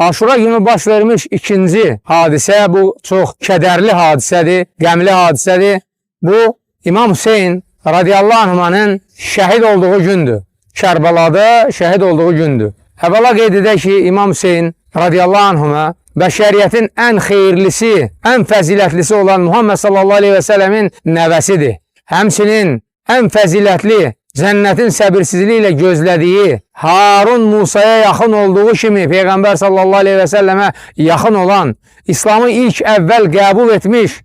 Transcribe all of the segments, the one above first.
Aşura günü baş vermiş ikinci hadisə, bu çox kədərli hadisədir, qəmli hadisədir. Bu, İmam Hüseyin radiyallahu anh'ın şəhid olduğu gündür. Kərbəlada şəhid olduğu gündür. Əvvəla qeyd edək ki, İmam Hüseyin radiyallahu anhına bəşəriyyətin ən xeyirlisi, ən fəzilətlisi olan Muhammed sallallahu aleyhi və səlləmin nəvəsidir. Həmçinin ən fəzilətli, cənnətin səbirsizliyi ilə gözlədiyi, Harun Musaya yaxın olduğu kimi Peyğəmbər sallallahu aleyhi və səlləmə yaxın olan, İslamı ilk əvvəl qəbul etmiş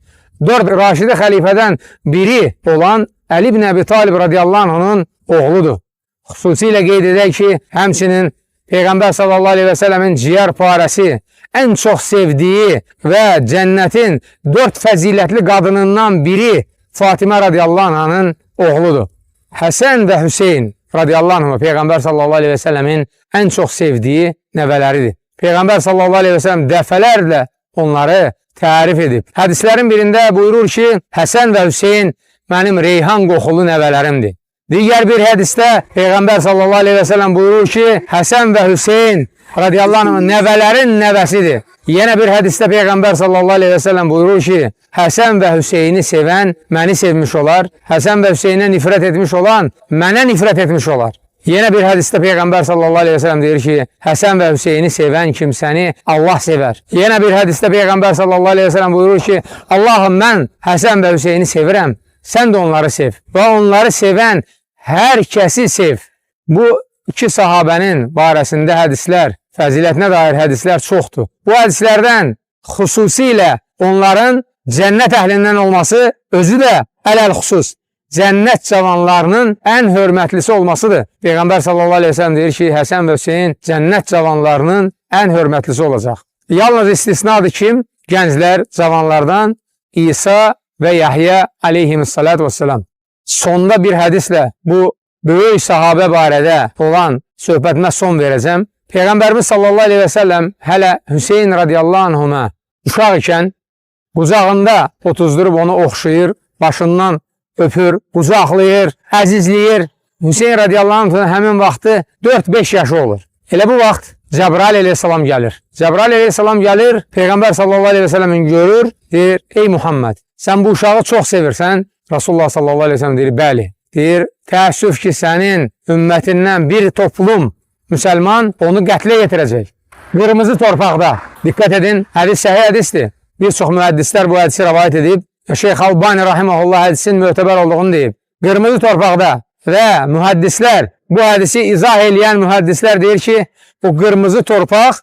4 Raşidi xəlifədən biri olan Əli ibn Əbi Talib radiyallahu anh'ın oğludur. Xüsusilə qeyd edək ki, həmçinin Peyğəmbər sallallahu aleyhi və səlləmin ciyər parəsi, ən çox sevdiyi və cənnətin 4 fəzilətli qadınından biri Fatimə radiyallahu anhanın oğludur. Həsən və Hüseyin radiyallahu anh Peyğəmbər sallallahu aleyhi və səlləmin ən çox sevdiyi nəvələridir. Peyğəmbər sallallahu aleyhi və səlləm dəfələrlə onları tərif edib. Hədislərin birində buyurur ki, Həsən və Hüseyin mənim reyhan qoxulu nəvələrimdir. Digər bir hədisdə Peyğəmbər sallallahu aleyhi və səlləm buyurur ki, Həsən və Hüseyin radiyallahu anh nəvələrin nəvəsidir. Yenə bir hədisdə Peyğəmbər sallallahu aleyhi və səlləm buyurur ki, Həsən və Hüseyni sevən məni sevmiş olar, Həsən və Hüseynə nifrət etmiş olan mənə nifrət etmiş olar. Yenə bir hədisdə Peyğəmbər sallallahu aleyhi və səlləm deyir ki, Həsən və Hüseyni sevən kimsəni Allah sevər. Yenə bir hədisdə Peyğəmbər sallallahu aleyhi və səlləm buyurur ki, Allahım mən Həsən və Hüseyni sevirəm, sən də onları sev və onları sevən hər kəsi sev. Bu iki sahabənin barəsində hədislər, fəzilətinə dair hədislər çoxdur. Bu hədislərdən xüsusilə onların cənnət əhlindən olması özü də ələl-xüsus cənnət cavanlarının ən hörmətlisi olmasıdır. Peyğəmbər sallallahu aleyhi ve sellem deyir ki, Həsən və Hüseyin cənnət cavanlarının ən hörmətlisi olacaq. Yalnız istisnadır kim? Gənclər, cavanlardan İsa və Yahya aleyhissalatu vesselam. Sonda bir hədislə bu böyük sahabə barədə olan söhbətimə son verəcəm. Peyğəmbərimiz sallallahu aleyhi və səlləm hələ Hüseyin radiyallahu anhuma uşaq ikən qucağında otuzdurub onu oxşayır, başından öpür, qucaqlayır, əzizləyir. Hüseyin radiyallahu anh həmin vaxtı 4-5 yaşı olur. Elə bu vaxt Cəbrail əleyhissalam gəlir. Cəbrail əleyhissalam gəlir, Peyğəmbər sallallahu aleyhi və səlləmin görür, deyir, ey Muhammed, sən bu uşağı çox sevirsən. Rasulullah sallallahu aleyhi və səlləm deyir, bəli. Deyir, təəssüf ki, sənin ümmətindən bir toplum müsəlman onu qətlə yetirəcək. Qırmızı torpaqda. Diqqət edin, hədis səhih hədisdir. Bir çox mühəddislər bu hədisi rəvayət edib. Şeyx Albani rahimehullah hədisin mötəbər olduğunu deyib. Qırmızı torpaqda və mühəddislər bu hədisi izah eləyən mühəddislər deyir ki, bu qırmızı torpaq